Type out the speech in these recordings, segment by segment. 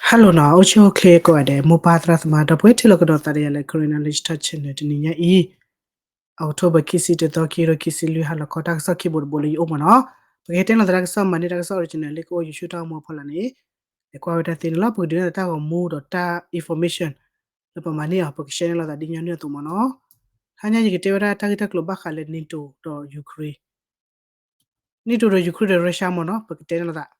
Hello နီၤ, အိၣ်ဆူၣ်အိၣ်ချ့ကိးဂၤဒဲး မိၢ်ပၢ်သရၣ်သမါ ဒီပုၢ်ဝဲၢ်ထံၣ်လိာ်ကဒီးသးဒီးယၤလၢ Karen Knowledge Talk Channel တနံၤညါအံၤ October ခံဆံတသီ ခံကထိခံဆံလွံၢ် ဟါလီၤခီ တၢ်ကစီၣ်ခံဘိတဘိလၢယအိၣ်မ့ၢ်နီၤ, ပကဟဲတဲလိာ်သးတၢ်ကစီၣ်မၤန့ၢ်တၢ်ကစီၣ် original လၢကအိၣ် YouTube တၢ်ဂီၤမူအဖီလာ်န့ၣ် လဲၤကွၢ်ဝဲတၢ်သ့န့ၣ်လီၤ. ပကဒုးနဲၣ်သးတၢ်ဂီၤမူဒီးတၢ် information လၢပမၤန့ၢ်အီၤ ပက share န့ၢ်လိာ်သးမ့ၢ်နီၤ. ဟါညါယကတဲဝဲဒၣ်တၢ်ဂ့ၢ်တၢ်ကျိၤဘၣ်ဃးလၢ NATO ဒီး Ukraine NATO ဒီး Ukraine ဒီး Russia မ့ၢ်နီၤ, ပကတဲန့ၢ်လိာ်သး,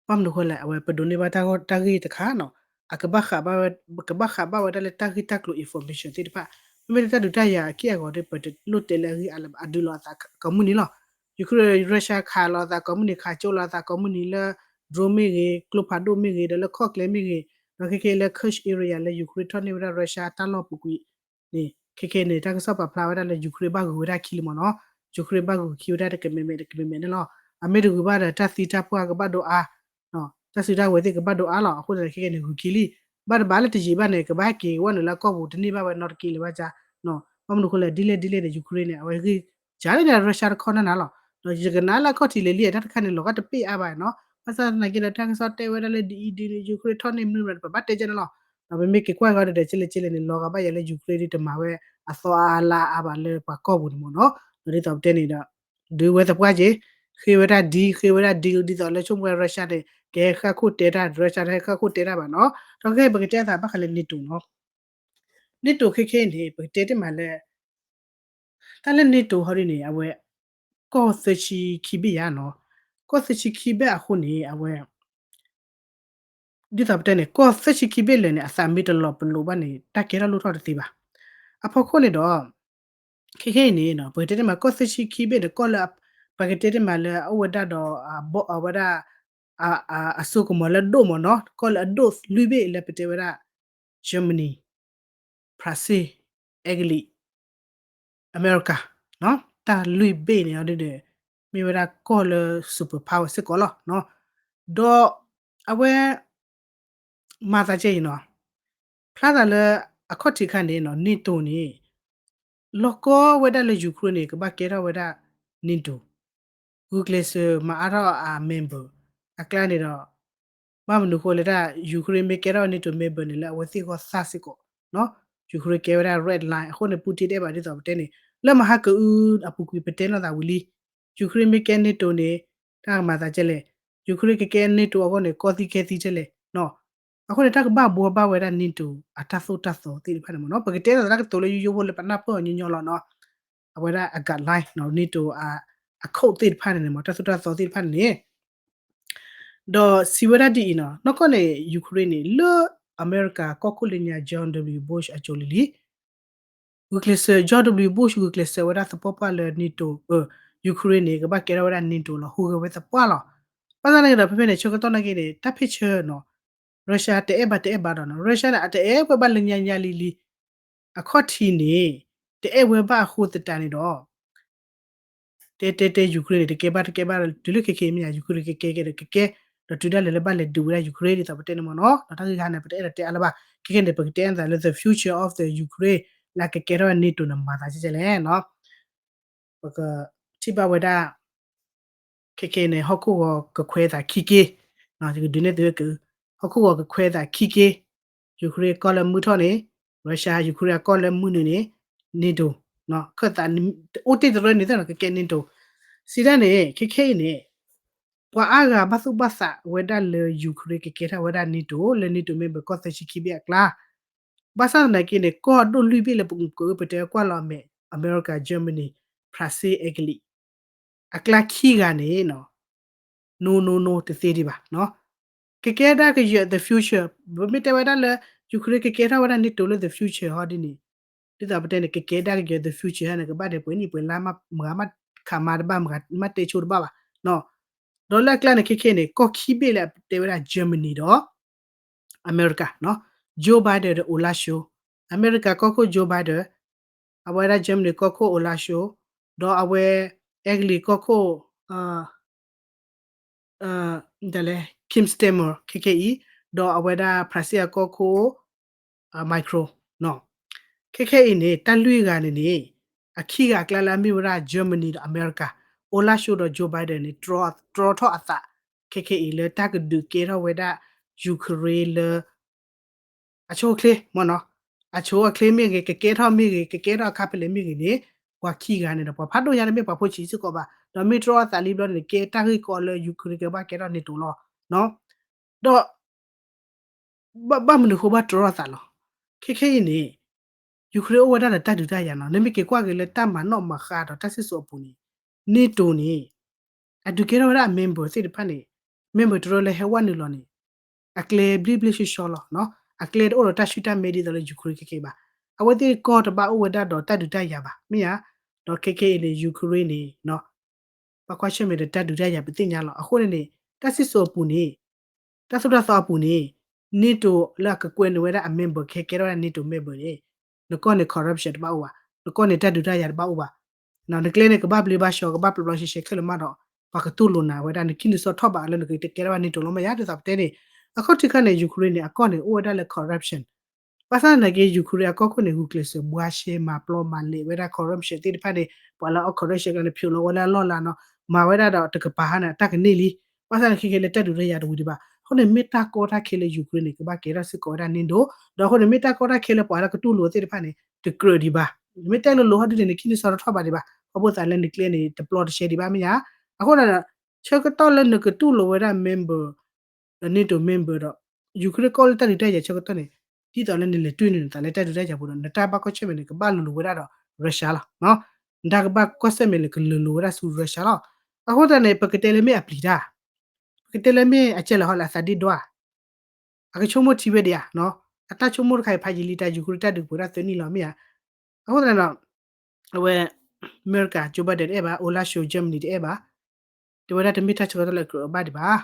ဘၣ်မနုၤဃိလဲၣ်, အဝဲပဒိးန့ၢ်ဘၣ်တၢ်ဂ့ၢ်တခါနီၤ, အကဘၣ်ဃးဘၣ်ဝဲ, ကဘၣ်ဃးဘၣ်ဝဲဒၣ်လၢတၢ်ဂ့ၢ်တၢ်ကျိၤ information သ့ၣ်တဖၣ်, မ့မ့ၢ်လၢတၢ်ဒုးတၢ်ယၤအက့ၢ်အဂီၤဒီး ပတလိၣ်တဲလၢအဂ့ၢ်အါလၢၤဘၣ်, အဒုးလီၤအသးကိးမုၢ်နံၤလီၤ. Ukraine Russia ခးလီၤအသးကိးမုၢ်နံၤ, ခးကၠိလီၤအသးကိးမုၢ်နံၤလၢ drone မ့ၢ်ဂ့ၤ, ကျိဖးဒိၣ်မ့ၢ်ဂ့ၤ, ဒီးလၢခီၣ်ကျဲမ့ၢ်ဂ့ၤ, ဒီးခဲခဲလၢ Kursk area လၢ Ukraine ထီၣ်န့ၢ်ဝဲဒၣ် Russia တၢ်လီၢ်ပူၤကွံာ်န့ၣ် ခဲခဲန့ၣ် တၢ်ကစီၣ်ပာ်ဖျါဝဲဒၣ်လၢ Ukraine ဘၣ်ဂုာ်ဝဲဒၣ်ခံလံမ့ၢ်နီၤ, Ukraine ဘၣ်ဂုာ်ခံဝဲဒၣ်တကမဲာ်မဲာ်တကမဲာ်မဲာ်န့ၣ်လီၤ. အမ့ၢ်တဂုာ်ဘၣ်ဒီး တၢ်သံတၢ်ပှၢ်ကဘၣ်ဒိအါ, တၢ်စုတၢ်ဝဲၤသ့ၣ်ကဘၣ်ဒိအါလီၤ. အဃိသတးန့ၣ် ခဲခဲန့ၣ် ဂုာ်ခံလံ, ဘၣ်တဘၣ်လၢတယံာ်ဘၣ်န့ၣ် ကဘၣ်ဟဲက့ၤဝဲနုာ်လၢအကီၢ်ပူၤ တန့ၢ်ဘၣ်ဝဲနီတက့ၢ်လၢၤဘၣ်ကါ, ဘၣ်မနုၤဃိလဲၣ်, ဒ်လဲၣ်ဒ်လဲၣ်န့ၣ် Ukraine န့ၣ် အဝဲဂ့ၤကၢလၢ Russia တခီနၢ်နၢ်လီၤ. ဒီးယကနၣ်လၢအခီၣ်ထံးလံၤလံၤ တၢ်တခါန့ၣ် လီၤဂာ်တပ့ၢ်အါဘၣ်နီၤ, ဘၣ်ဆၣ်သနာ်က့ဒီး တၢ်ကစီၣ်တဲဝဲဒၣ်လၢဒ်အံၤဒ်န့ၣ် Ukraine ထီၣ်န့ၢ်မနုၤမနုၤ ပဘၣ်တဲကၢန့ၣ်လီၤ. ဒီးပမ့ၢ်က့ၤကွၢ်ကီဒီး ဒဲးကလဲၣ်ကလဲၣ်န့ၣ် လီၤဂာ်ဘၣ်ယၤလၢ Ukraine ဒ်တမၤဝဲအသီအါလါအါဘၣ်လၢပှၤကီၢ်ပူၤန့ၣ်မ့ၢ်နီၤ, ဒီးဒ်သိးပတဲန့ၣ်ဒီး ဒုးဝဲသပှၢ်က့ၤ, ဃ့ဝဲဒၣ်ဒ်, ဃ့ဝဲဒၣ်ဒ် ဒ်သိးလၢဆိကမိၣ်ဝဲ Russia န့ၣ် ကဟဲဃၣ်ခိၣ်တဲတၢ်, Russia တဟဲဃၣ်ခိၣ်တဲတၢ်ဘၣ်နီၤ. ဒီးခဲအံၤပကတဲအသးဘၣ်ဃးလၢ NATO နီၤ, NATO ခဲခဲအံၤန့ၣ် ပကတဲတ့ၢ်မးလၢ တၢ်လၢ NATO ဟီဒ်န့ၣ် အဝဲ ကီၢ်သၢဆံခံဘ့ၣ်ယါနီၤ, ကီၢ်သၢဆံခံဘ့ၣ်အဃိန့ၣ် အဝဲ ဒ်သိးပတဲန့ၣ် ကီၢ်သၢဆံခံဘ့ၣ်လၢာ်န့ၣ် အသးမ့ၢ်တလီၤပလိာ်ဘၣ်န့ၣ် တၢ်ကဲထီၣ်လိၣ်ထီၣ်တသ့ဘၣ်. အဖီခိၣ်န့ၣ်ဒီး ခဲခဲအံၤန့ၣ် ပကတဲတ့ၢ်မး ကီၢ်သၢဆံခံဘ့ၣ်န့ၣ် ကီၢ်လၢ ပကတဲတ့ၢ်မးလၢအအိၣ်ဝဲဒၣ်ဒီး အဝဲဒၣ် အစိကမီၤလၢအဒိၣ်မ့ၢ်နီၤ, ကီၢ်လၢအဒိၣ်လွံၢ်ဘ့ၣ်လၢပတဲဝဲဒၣ် Germany, ဖရၣ်စ့ၣ်, အဲကလံး, အမဲရကၤ, တၢ်လွံၢ်ဘ့ၣ်န့ၣ်ဒီး မ့ၢ်ဝဲဒၣ်ကီၢ်လၢ superpower စ့ၢ်ကီးလီၤ. ဒီးအဝဲ မၤသးကဲအံၤနီၤ, ဖျါသးလၢအခီၣ်ထံးခါန့ၣ် NATO န့ၣ် လီၢ်ကီဝဲဒၣ်လၢ Ukraine န့ၣ် ကဘၣ်ကဲထီၣ်ဝဲဒၣ် NATO ဂုာ်ကျဲးစၢးမၤအါထီၣ်အ member အကျါန့ၣ်ဒီး ဘၣ်မနုၤဃိလဲၣ်တၢ် Ukraine မ့ၢ်ကဲထီၣ် NATO member န့ၣ် လၢအဝဲသ့ၣ်ဂီၢ်သၣ်စ့ၢ်ကီး, Ukraine ကဲဝဲဒၣ် red line အဃိန့ၣ် Putin တအဲၣ်ဘၣ်ဒ်သိးပတဲန့ၣ် လၢမဟါကအုအပူၤကွံာ်ပတဲလိာ်သးဝံၤလံ, Ukraine မ့ၢ်ကဲ NATO န့ၣ် တၢ်ကမၤသးကဲလဲၣ်, Ukraine ကကဲ NATO အဂီၢ်န့ၣ် ကီသံကဲသံကဲလဲၣ် အဃိန့ၣ် တၢ်ကဘၣ်ဘှီဘၣ်ဝဲဒၣ် NATO အတၢ်သိၣ်တၢ်သီသ့ၣ်တဖၣ်န့ၣ်မ့ၢ်နီၤ, ပကတဲသးတၢ်ကတိၤလၢယိယိဖိလၢပနၢ်ပၢၢ်အီၤညီညီလီၤနီၤ, အဝဲဒၣ်အ guideline NATO အ code သ့ၣ်တဖၣ်န့ၣ်မ့ၢ် တၢ်သိၣ်တၢ်သီသ့ၣ်တဖၣ်န့ၣ်န့ၣ် ဒီးစံးဝဲဒၣ်ဒ်အံၤနီၤ, နီၢ်ကီၢ်န့ၣ် Ukraine န့ၣ် လၢအမဲရကၤကီၢ်ခိၣ်လၢညါ George W Bush အစိၤလံလံ ဂုာ်ကျဲးစၢး George W Bush ဂုာ်ကျဲးစၢးဝဲဒၣ်သပှၢ်ပှၢ်လၢ NATO, Ukraine န့ၣ် ကဘၣ်ကဲထီၣ်ဝဲဒၣ် NATO လီၤ ဟူးဂဲၤဝဲသပှၢ်လီၤ. ဘၣ်ဆၣ်သနာ်က့ဒီး ဖဲဖဲန့ၣ် ဆၢကတီၢ်နာ်က့န့ၣ် တၢ်ဖ့ၣ်ဆၢနီၤ, Russia တအဲၣ်ဘၣ်တအဲၣ်ဘၣ်ဒီးနီၤ, Russia န့ၣ် အတအဲၣ်ဝဲဘၣ်လၢညါညါလံလံ, အခီၣ်ထံးန့ၣ် တအဲၣ်ဝဲဘၣ်အဃိသတးန့ၣ်ဒီး တဲတဲတဲ Ukraine န့ၣ် တကဲဘၣ်တကဲဘၣ်ဒီး တုၤလၢခဲခဲအံၤမ့ၢ်ယါ Ukraine ကကဲကဲဒီးကကဲ, ဒီးတုၤဒၣ်လဲာ်လၢဘၣ်လဲၤဒုးဝဲဒၣ် Ukraine ဒ်သိးပတဲန့ၣ်မ့ၢ်နီၤ, ဒီးတၢ်ဂ့ၢ်ခါန့ၣ် ပတအဲၣ်ဒိးတဲအါလၢၤဘၣ်, ခဲခဲန့ၣ် ပကတဲအသးလၢ the future of the Ukraine လၢအကကဲထီၣ်ဝဲ NATO န့ၣ် မၤသးကဲကဲလဲၣ်နီၤ, ပကထံၣ်ဘၣ်ဝဲဒၣ် ခဲခဲန့ၣ် ဟီၣ်ခိၣ်ဂီၤကခွဲးသးခံက့, ယကဒုးနဲၣ်သုဝဲက့ၤ, ဟီၣ်ခိၣ်ဂီၤကခွဲးသးခံက့, Ukraine အကီၢ်လၢမုၢ်ထီၣ်န့ၣ် Russia, Ukraine အကီၢ်လၢမုၢ်နုာ်န့ၣ် NATO, ခၢၣ်သး အိၣ်တ့ၢ်တရၢန့ၣ်သ့ၣ်နီၤ ကကဲ NATO, စံးဒၣ်န့ၣ် ခဲခဲအံၤန့ၣ် ပှၤအါဂၤဘၣ်သူၣ်ဘၣ်သးဝဲဒၣ်လၢ Ukraine ကကဲထီၣ်ဝဲဒၣ် NATO လၢ NATO member ကီၢ်သၢဆံခံဘ့ၣ်အကျါ, ဘၣ်ဆၣ်သနာ်က့န့ၣ် ကီၢ်ဒိၣ်လွံၢ်ဘ့ၣ်လၢပကပတဲကွၢ်လီၤအမဲာ် အမဲရကၤ, Germany, ဖရၣ်စ့ၣ်, အဲကလံး အကျါခံဂၤန့ၣ် no no no တသ့ဒံးဘၣ်, ကကဲဒၣ်ကယဲၢ် the future, ပမ့ၢ်တဲဝဲဒၣ်လၢ Ukraine ကကဲထီၣ်ဝဲဒၣ် NATO လၢ the future ဟီဒ်န့ၣ်, ဒ်သိးပတဲန့ၣ် ကကဲဒၣ်ကယဲၢ် the future ဟီန့ၣ် ကဘၣ်ဒဲးပှဲၤနံၣ်ပှဲၤလါ မၤမၤခးမၤတဘၣ် မၤမၤတဲဆိတဘၣ်ဘၣ်, ဒီးလၢအကျါန့ၣ် ခဲခဲန့ၣ် ကီၢ်ခံဘ့ၣ်လၢအတဲဝဲဒၣ် Germany ဒီး အမဲရကၤ, Joe Biden ဒီး Olaf Scholz, အမဲရကၤကီၢ်ခိၣ် Joe Biden, အဝဲဒၣ် Germany ကီၢ်ခိၣ် Olaf Scholz, ဒီးအဝဲ အဲကလံးကီၢ်ခိၣ် Keir Starmer ခဲခဲအံၤ, ဒီးအဝဲဒၣ် ဖရၣ်စ့ၣ်အကီၢ်ခိၣ် Macron, ခဲခဲအံၤန့ၣ် တၢ်လွံၢ်ဂၤန့ၣ်န့ၣ် အခံဂၤအကျါလၢအမ့ၢ်ဝဲဒၣ် Germany ဒီးအမဲရကၤ, Olaf Scholz ဒီး Joe Biden န့ၣ် တြီထီၣ်အသး ခဲခဲအံၤလၢတၢ်ကဒုးကဲထီၣ်ဝဲဒၣ် Ukraine လၢ အဆိအချ့မ့ၢ်နီၤ, အဆိအချ့မ့ၢ်ဂ့ၤ, ကကဲထီၣ်မ့ၢ်ဂ့ၤ, ကကဲထီၣ်အခါဖဲလဲၣ်မ့ၢ်ဂ့ၤန့ၣ်, ပှၤခံဂၤန့ၣ်ဒီး ပှၤဖးဒိၣ်ညါတမ့ၢ်ပှၤဖိဆံးစ့ၢ်ကီးဘၣ်, ဒီးမ့ၢ်တြီအသးလံဘျီန့ၣ် ကဲတၢ်ဂ့ၢ်ကီလၢ Ukraine ကဘၣ်ကဲထီၣ် NATO လီၤ. ဒီး ဘၣ်မနုၤဃိဘၣ်တြီအသးလီၤ. ခဲခဲအံၤန့ၣ် Ukraine အိၣ်ဝဲဒၣ်ဒီးတၢ်ဒုးတၢ်ယၤနီၤ, နမ့ၢ်က့ၤကွၢ်က့ၤလၢတၢ်မၤနီၣ်မၤဃါဒီးတၢ်စံၣ်စိၤအပူၤန့ၣ်, NATO န့ၣ် အဒုးကဲထီၣ်ဝဲဒၣ်အ member သ့ၣ်တဖၣ်န့ၣ်, member တရၢလၢဟဲဝဲနုာ်လီၤန့ၣ်, အကျဲဘျ့ဘျ့ဆှီဆှီလီၤ. အကျဲတအိၣ်ဒီးတၢ်ဆူၣ်တၢ်မဲဒ်သိးလၢ Ukraine ခဲခဲဘၣ်. အဝဲသ့ၣ်ကီၢ်တဘၣ်အိၣ်ဝဲဒၣ်ဒီးတၢ်ဒုးတၢ်ယၤဘၣ်, မ့ၢ်ဧါ. ဒီးခဲခဲအံၤန့ၣ် Ukraine န့ၣ် ဘၣ်ကွၢ်ဆၢၣ်မဲာ်ဒီးတၢ်ဒုးတၢ်ယၤပသ့ၣ်ညါလီၤ. အဃိန့ၣ်န့ၣ် တၢ်စံၣ်စိၤအပူၤန့ၣ်, တၢ်သိၣ်တၢ်သီအပူၤန့ၣ်, NATO လၢအကကွဲးန့ၢ်ဝဲဒၣ်အ member ကဟဲကဲထီၣ်ဝဲဒၣ် NATO member န့ၣ်, နကီၢ်န့ၣ် corruption တဘၣ်အိၣ်ဘၣ်, နကီၢ်န့ၣ် တၢ်ဒုးတၢ်ယၤတဘၣ်အိၣ်ဘၣ်. နကျဲန့ၣ် ကဘၣ်ဘျ့ဘၣ်ဆှီ ကဘၣ်ပျီပျီရှဲရှဲခဲလၢာ်မးဒီး, ပှၤကတူၢ်လိာ်နၤဝဲဒၣ် နကံၢ်နစီထီၣ်ဘးလၢနကကဲထီၣ်ဝဲဒၣ် NATO လီၤ မ့ၢ်ဧါ. ဒ်သိးပတဲန့ၣ်, အခီၣ်ထံးခါန့ၣ် Ukraine န့ၣ် အကီၢ်န့ၣ် အိၣ်ဝဲဒၣ်လၢ corruption ဘၣ်ဆၣ်သနာ်က့ Ukraine အကီၢ်ခိၣ်န့ၣ် ဂုာ်ကျဲးစၢးဘှါရှဲမၤပျီမၤလဲၤဝဲဒၣ် corruption သ့ၣ်တဖၣ်န့ၣ်, ပှၤလၢအ corruption ကျါန့ၣ် ဖျိးလီၤဝဲလၢအလီၢ်လၤနီၤ, မၤဝဲဒၣ်ဒီးတကပၤဟါန့ၣ် အတၢ်ကန့ၢ်လံ. ဘၣ်ဆၣ်သနာ်က့ ခဲခဲလၢတၢ်ဒုးတၢ်ယၤတဝံၤဒံးဘၣ်. အဃိန့ၣ် မ့ၢ်တၢ်ကီတၢ်ခဲလၢ Ukraine န့ၣ် ကဘၣ်ကဲထီၣ်စ့ၢ်ကီးဝဲဒၣ် NATO, ဒီးအဃိန့ၣ် မ့ၢ်တၢ်ကီတၢ်ခဲလၢပှၤလၢကတူၢ်လိာ်သ့ၣ်တဖၣ်န့ၣ် တကြၢးဒံးဘၣ်. မ့ၢ်တဲလိၤလိၤဟီဒုန့ၣ် နကံၢ်နစီထီၣ်ဘးဒံးဘၣ်. ခီဖျိသးလၢနကျဲန့ၣ် တပျီတရှဲဒံးဘၣ် မ့ၢ်ဧါ. အဃိန့ၣ်ဒီး ဆၢကတီၢ်လၢနကတူၢ်လိာ်ဝဲဒၣ် member ဒီး NATO member ဒီး Ukraine ကီၢ်လၢတၢ်ဒုးတၢ်ယၤဆၢကတီၢ်န့ၣ်, ဒ်သိးလၢနလဲၤတွံၢ်န့ၢ်နသးလၢတၢ်ဒုးတၢ်ယၤပူၤဒီး နတၢ်ဘၣ်ကွၢ်ဆၢၣ်မဲာ်န့ၣ် ကဘၣ်လိၤလိၤဝဲဒၣ်ဒီး Russia လီၤ. နတၢ်ကဘၣ်ကွၢ်ဆၢၣ်မဲာ်န့ၣ် ကလိၤလိၤဝဲဒၣ်ဆူ Russia လီၤ. အဃိသတးန့ၣ် ပကတဲလၢမ့ၢ်အပျံၤတၢ်, ပကတဲလၢမ့ၢ်အကဲလၢာ်ဟီလၢအသးဒ့ဒွါ အကဆိကမိၣ်ထံဝဲဒံးဧါ. အတၢ်ဆိကမိၣ်တခါအံၤ ဖးယံာ်လံ တၢ် Ukraine တၢ်ဒုးပှဲၤဒၣ်သၢနံၣ်လီၤ မ့ၢ်ဧါ. အဃိသတးန့ၣ်ဒီး အဝဲ အမဲရကၤ Joe Biden တအဲၣ်ဘၣ်, Olaf Scholz Germany တအဲၣ်ဘၣ်, တဲဝဲဒၣ်တမ့ၢ်တၢ်ဆၢကတီၢ်လၢအကြၢးဘၣ်ဒံးဘၣ်.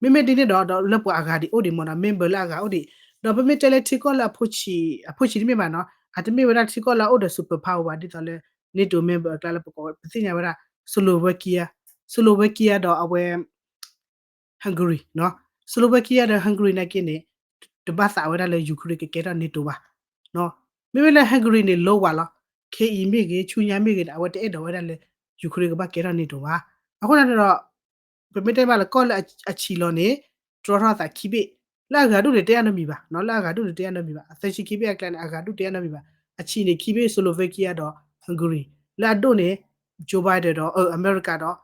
မ့မ့ၢ်ဒ်န့ၣ်ဒီး ဒီးလၢပှၤအဂၤဒံးအိၣ်ဒံးမ့ၢ်နီၤ, member လၢအဂၤအိၣ်ဒံး, ဒီးပမ့ၢ်တဲလၢထံကီၢ်လၢအဖိဆံး, အဖိဆံးတမ့ၢ်ဘၣ်နီၤ, အတမ့ၢ်ဝဲဒၣ်ထံကီၢ်လၢအအိၣ်ဒီး superpower ဘၣ် ဒ်သိးလၢ NATO member အကျါလၢပကိး ပသ့ၣ်ညါဝဲဒၣ် Slovakia, Slovakia ဒီးအဝဲ Hungary နီၤ, Slovakia ဒီး Hungary နာ်က့န့ၣ် တဘၣ်သးဝဲဒၣ်လၢ Ukraine ကကဲထီၣ် NATO ဘၣ်. မ့မ့ၢ်လၢ Hungary န့ၣ် လီၤဝဲလီၤ, ခဲအံၤမ့ၢ်ဂ့ၤ ဆူညါမ့ၢ်ဂ့ၤန့ၣ် အဝဲတအဲၣ်ဒိးဝဲဒၣ်လၢ Ukraine ကဘၣ်ကဲထီၣ် NATO ဘၣ်. အဃိန့ၣ်ဒီး ပမ့ၢ်တဲဘၣ်လၢကီၢ်လၢအဆံးလီၤန့ၣ် တြီထီၣ်သးခံဘ့ၣ်, လၢအဂၤဒူၣ်န့ၣ် တအဲၣ်နီတမံၤဘၣ်, လၢအဂၤဒူၣ်န့ၣ် တအဲၣ်နီတမံၤဘၣ်, အသၢဆံခံဘ့ၣ်အကျါန့ၣ် အဂၤဒူၣ်တအဲၣ်နီတမံၤဘၣ်. အဆံးန့ၣ် ခံဘ့ၣ် Slovakia ဒီး Hungary, လၢအဒိၣ်န့ၣ် Joe Biden ဒီး အ အမဲရကၤဒီး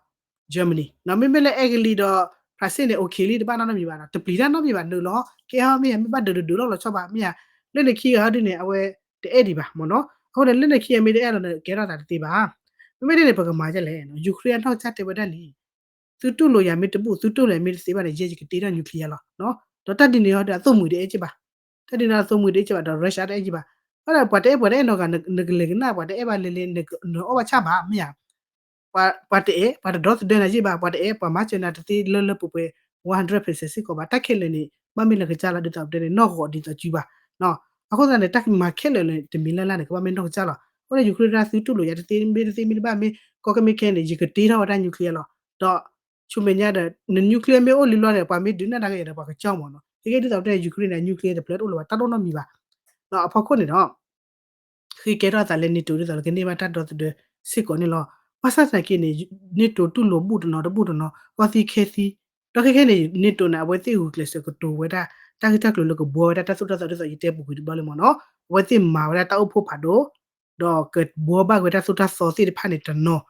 Germany နီၤ, မ့မ့ၢ်လၢ Italy ဒီး France န့ၣ် okay လံ တဘၣ်နီတမံၤဘၣ်နီၤ, တပျံၤတၢ်နီတမံၤဘၣ် နုာ်လီၤ ကဲဟီမ့ၢ်ယါ မ့ၢ်ဘၣ်ဒုးဒုးလီၤလီၤဆီဘၣ် မ့ၢ်ယါ, လၢန့ၣ်ခံဂၤဟီဒ်န့ၣ် အဝဲတအဲၣ်ဒံးဘၣ်မ့ၢ်နီၤ. အဃိန့ၣ် လၢန့ၣ်ခံဂၤမ့ၢ်တအဲၣ်လီၤန့ၣ် ကဲထီၣ်သးတသ့ဘၣ်. မ့မ့ၢ်ဒ်န့ၣ် ပကမၤဒ်လဲၣ်, Ukraine အနီၢ်ကစၢ်တဲဝဲဒၣ်လံ သုတူၢ်လိာ်ယၤမ့ၢ်တဘူၣ် သုတူၢ်လိာ်ယၤမ့ၢ်တသ့ဘၣ်န့ၣ် ယဲယကတ့ထီၣ် nuclear လီၤ. ဒီးတၢ်ဒ်န့ၣ်ဟီဒ်အသိၣ်မှံၤတအဲၣ်က့ဘၣ်, တၢ်ဒ်န့ၣ်အသိၣ်မှံၤတအဲၣ်က့ဘၣ် ဒီး Russia တအဲၣ်က့ဘၣ်. ဘၣ်ဒီးပှၤတအဲၣ်ပှၤတအဲၣ်နီတဂၤ နကလဲၤကနၣ် ပှၤတအဲၣ်ဘၣ်လဲၤလဲၤ နအီၣ်ဘၣ်ဆၣ်ဘၣ် မ့ၢ်ဧါ. ပှၤတအဲၣ် ပှၤတဒီသဒၢနၤယ့ၢ်ဘၣ်, ပှၤတအဲၣ် ပှၤမၤစၢၤနၤတသ့လၢလၢပှဲၤပှဲၤ one hundred percent စ့ၢ်ကီးဘၣ်. တၢ်ခဲလၢာ်န့ၣ် ဘၣ်မ့ၢ်လၢကစၢ်လီၤ ဒ်သိးပတဲန့ၣ် နီၢ်ဂီၤဒ်သိးစုဘၣ်. အဃိသတးန့ၣ် တၢ်မၤခဲလၢာ်န့ၣ် တမ့ၢ်လၢ်လၢ်န့ၣ် ကဘၣ်မ့ၢ်နီၢ်ကစၢ်လီၤ. အဃိန့ၣ် Ukraine တၢ်သုတူၢ်လိာ်ယၤတသ့မ့ၢ်တသ့မ့ၢ်တဘၣ်မ့ၢ် ကီကမ့ၢ်ခဲန့ၣ် ယကတ့ထီၣ်ဝဲဒၣ် nuclear လီၤ. ဒီး ဆူမဲာ်ညါဒီး န nuclear မ့ၢ်အိၣ်လံလီၤန့ၣ် ပှၤမ့ၢ်ဒုးနၢ်ဒါက့ၤဒီး ပှၤကကၠီမ့ၢ်နီၤ. ခဲကဲဒ်သိးပတဲ Ukraine န့ၣ် nuclear တဖျၢၣ်တအိၣ်လၢၤဘၣ် တၢ်ဒိၣ်နီတမံၤဘၣ်. ဒီးအဖီခိၣ်န့ၣ်ဒီး ဃ့ကဲထီၣ်သးလၢ NATO ဒ်သိးလၢကန့ၢ်ဘၣ်တၢ်ဒီသဒၢစ့ၢ်ကီးန့ၣ်လီၤ. ဘၣ်ဆၣ်သနာ်က့န့ၣ် NATO တူၢ်လိာ်ဘူၣ်တနီၤတဘူၣ်တနီၤ ကီၢ်သံခဲသံ, ဒီးခဲခဲန့ၣ် NATO န့ၣ် အဝဲသ့ၣ်ဂုာ်ကျဲးစၢးကတိၤဝဲဒၣ် တၢ်ဂ့ၢ်တၢ်ကျိၤလၢကဘှီဝဲဒၣ်တၢ်သိၣ်တၢ်သီဒ်သိးယတဲပူၤကွံာ်တဘျီလံမ့ၢ်နီၤ. အဝဲသ့ၣ်မၤဝဲဒၣ်တၢ်အိၣ်ဖှိၣ်ဖးဒိၣ် ဒီးကဘှီဘၣ်ဝဲတၢ်သိၣ်တၢ်သီသ့ၣ်တဖၣ်န့ၣ်တနီၤ ဒ်